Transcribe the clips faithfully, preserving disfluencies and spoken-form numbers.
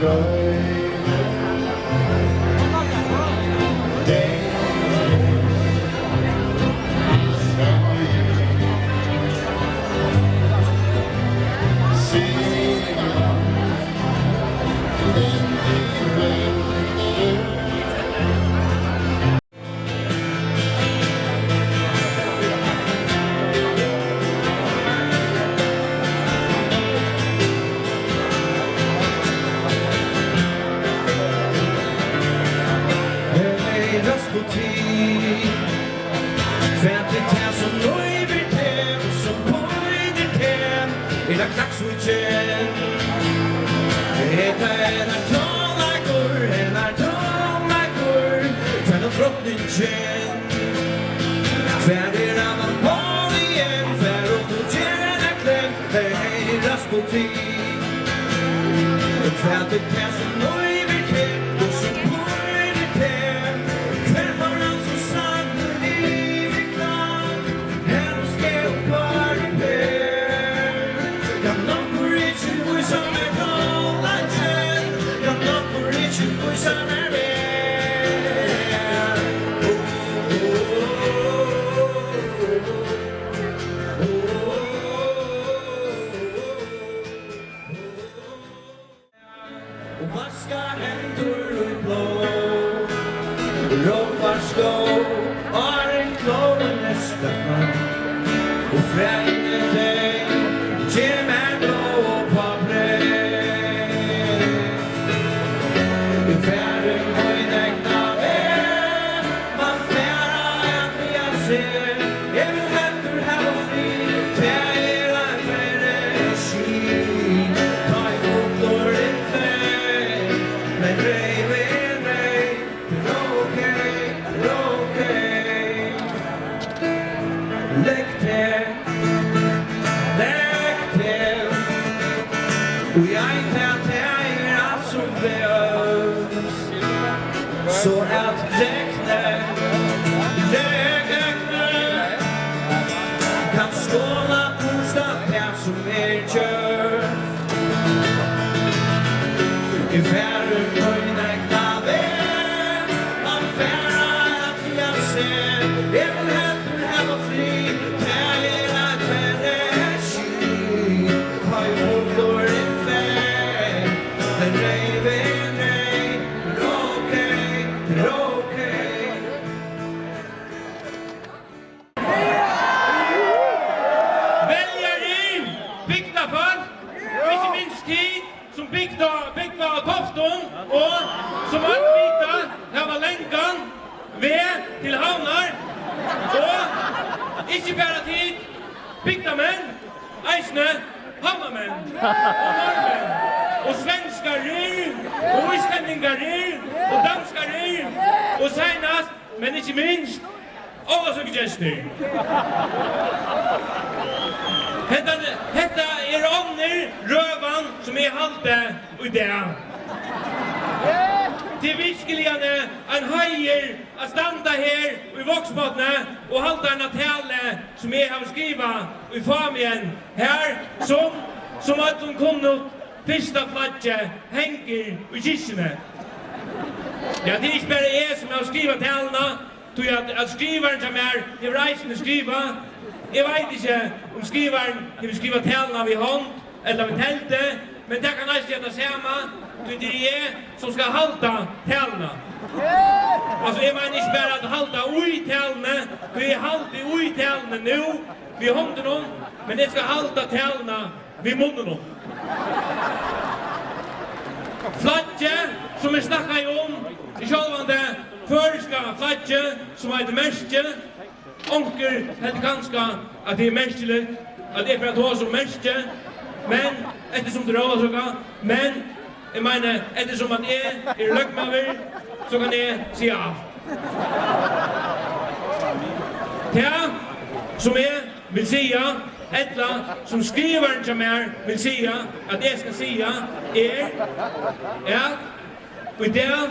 Hey, Rasputin, hvat er tað, sum lívir teg, sum pínir teg? Er tað Klaksvíkin? Er tað, er tað tónleikur, er tað tónleikur? Hvar er drotningin? Hvar er Anna Paulien? Hvar er tú, Jenna Klein? Hey, Rasputin, hvat er tað, sum lívir teg, og sum pínir teg? Hvar fór hann, sum sang yvir klang? Her nú skal Kári Per. Kann onkur ikki vísa mær tónleikin? Kann onkur ikki vísa mær veg? Og vaska hendur í blóð, rópar skóg, áðrenn klóin er støknað, og fræini tey geva mær blóð og pábreyð. Eg fari mín egna veg, man fara at laga seg. Eg vil heldur hava frið, tað er ein verri skil. Tá ið fuglurin fleyg, men reyvin reyv, tað er ok, tað er ok. Legg teg, legg teg í ein tað, tað er alt sum behøvist. So at regnið, regnið kann skola burtur tað, sum er gjørt. Eg fari mín egna veg, man fara at laga seg. Eg vil heldur hava frið, tað er eitt verri skil. Tá ið fuglurin fleyg, men reyvin reyv, tað er ok, tað er ok. Veljarar, bygdarfólk, og ikki minst tit, sum bygda, búgva á Toftum, og sum øll vita, hava langan veg til Havnar, og ikki bara tit, bygdarmenn, eisini havnarmenn og norðmenn og svenskarar og íslendingar og danskarar og seinast, men ikki minst, Ólavsøkugestir. Hetta, hetta er onnur røðan, sum eg haldi í dag. Tað er virkiliga ein heiður at standa her í Vágsbotni og halda eina talu, sum eg havi skrivað í Fámjin, har sum, sum øllum kunnugt, fyrsta flaggið hongur í kirkjuni. Ja, tað er ikki bara eg, sum havi skrivað taluna, tí at, at skrivarin hjá mær hevur eisini skrivað. Eg veit ikki, um skrivarin hevur skrivað taluna við hond ella við teldu, men tað kann eisini gera tað sama, tí tað er eg, sum skal halda taluna. Altso, eg meini ikki bara at halda í taluni, tí eg haldi í taluni nú við hondunum, men eg skal halda taluna við munninum. Flaggið, sum eg snakkaði um, er sjálvandi føroyska flaggið, sum eitur merkið. Onkur heldur kanska, at tað er merkiligt, at eg fari at tosa um merkið, men eftirsum tað er ólavsøka, men eg meini, eftirsum at eg eri løgmaður, so kann eg siga alt. Tað, sum eg vil siga, ella sum skrivarin hjá mær vil siga, at eg skal siga, er, at í dag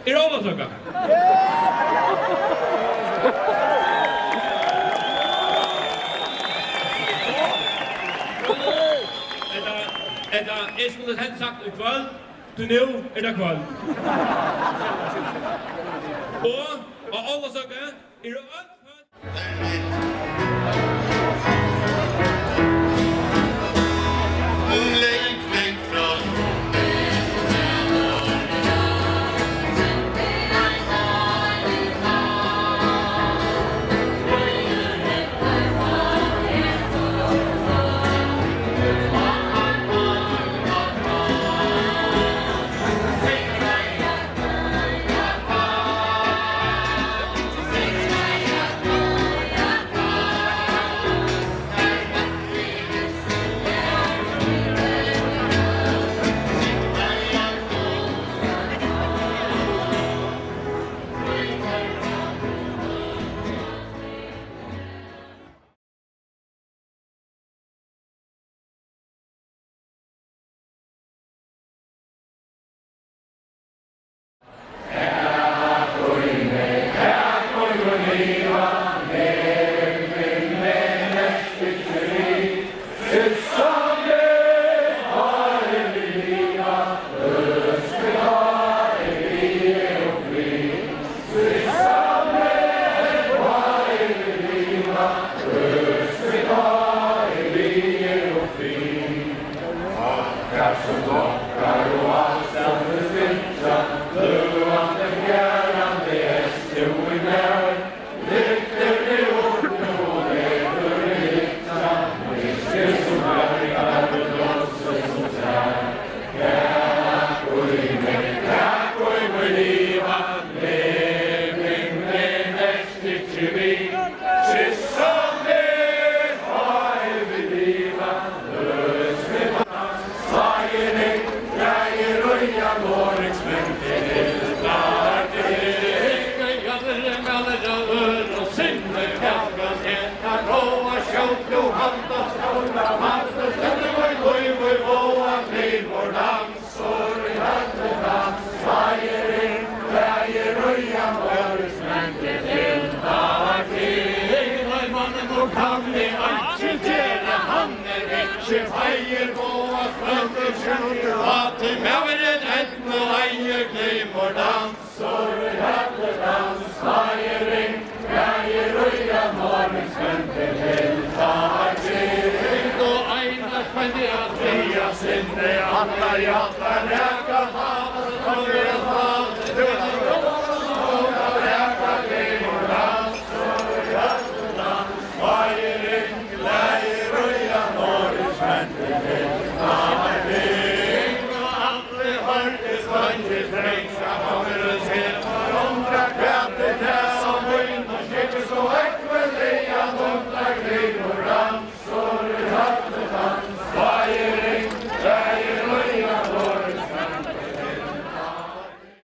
er ólavsøka. Ella, ella, eg skuldi helst sagt í kvøld, So nú er tað kvøld. Og á ólavsøku eru øll fødd.